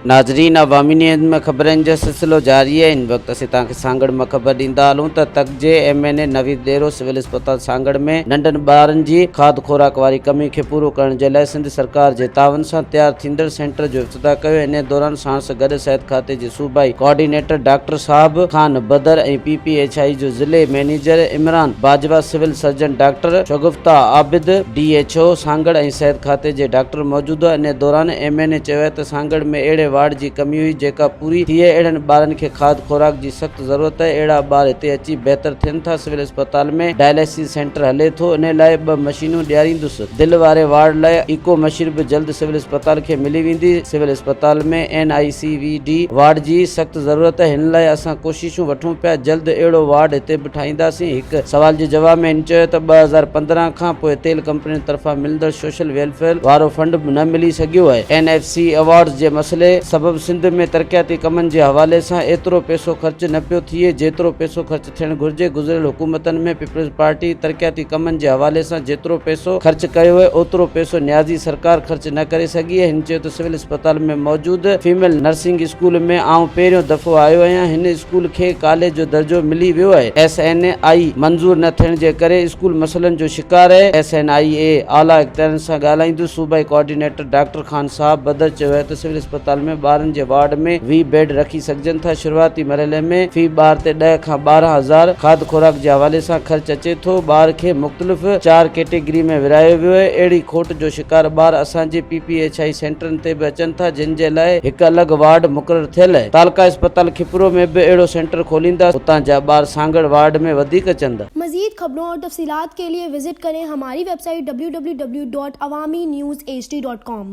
ناظرين عوامي نيوز ۾ خبرن جو سلسلو جاري آهي هن وقت اسين توهان کي سانگهڙ مان خبر ڏيندا هلون ته تڪ جي M N A Naveed Dero civil اسپتال سانگهڙ ۾ ننڍن ٻارن جي کاڌ خوراڪ واري ڪمي کي پورو ڪرڻ جي لاء سنڌ سرڪار جي تعاون سان تيار ٿيندڙ سينٽر جو افتتاح ڪيو انهي دوران ساڻس گڏ صحت کاتي جي صوبائي ڪوآرڊينيٽر ڊاڪٽر صاحب Khan Badar ۽ P P H I جو ضلعي manager Imran Bajwa civil surgeon doctor Shagufta Abid D H O Sanghar ۽ صحت کاتي جي ڊاڪٽر موجود هئا انهي دوران ايم اين اي چيو آهي ته سانگهڙ ۾ اهڙي وارڊ جي ڪمي هئي جيڪا پوري ٿي آهي اهڙن ٻارن کي کاڌ خوراڪ جي سخت ضرورت آهي اهڙا ٻار هتي اچي بهتر ٿين ٿا سول اسپتال ۾ ڊائلائسز سينٽر هلي ٿو انهي لاء ٻه مشينون ڏياريندس دل واري وارڊ لاء ايڪو مشين به جلد سول اسپتال کي ملي ويندي سول اسپتال ۾ N I C V D ward جي سخت ضرورت آهي هن لاء اسان ڪوششون وٺون پيا جلد اهڙو وارڊ هتي به ٺاهينداسين هڪ سوال جي جواب ۾ هن چيو ته 2015 کان پوء تيل ڪمپنين طرفان ملندڙ سوشل ويلفيئر وارو فنڊ به نه ملي سگهيو آهي، اين ايف سي ايوارڊز جي مسئلي سبب سنڌ ۾ ترقياتي ڪمن جي حوالي سان ايترو پئسو خرچ نه پيو ٿئي جيترو پئسو خرچ ٿيڻ گهرجي، گذريل حڪومتن ۾ پيپلز پارٽي ترقياتي ڪمن جي حوالي سان جيترو پئسو خرچ ڪيو آهي اوترو پئسو نيازي سرڪار خرچ نه ڪري سگهي آهي، هن چيو ته سول اسپتال ۾ موجود فيميل نرسنگ اسڪول ۾ آئون پهريون دفعو آيو آهيان، هن اسڪول کي ڪاليج جو درجو ملي ويو آهي، ايس اين آئي منظور نه ٿيڻ جي ڪري اسڪول مسئلن جو شڪار آهي، ايس اين آئي اي اعليٰ اختيارين سان ڳالهائيندس، صوبائي ڪوآرڊينيٽر ڊاڪٽر خان صاحب بدر چيو آهي ته سول اسپتال ۾ ٻارن جي وارڊ ۾ 20 بيڊ رکي سگهجن ٿا، شروعاتي مرحلي ۾ في ٻار تي ڏهه کان 12 هزار کاڌ خوراڪ جي حوالي سان خرچ اچي ٿو، ٻار کي مختلف چار ڪيٽيگري ۾ ورهايو ويو آهي، اهڙي کوٽ جو شڪار ٻار اسان جي پي پي ايڇ I سينٽرن تي به اچن ٿا جن جي لاء هڪ الڳ وارڊ مقرر ٿيل آهي. تعلقه اسپتال کپرو ۾ به اهڙو سينٽر کوليندا، اتان جا ٻار سانگهڙ وارڊ ۾ وڌيڪ اچن ٿا. مزيد خبرون اور تفصيلات کے لئے وزٽ ڪرين ھماري ويب سائيٽ www.awamiNewsHD.com.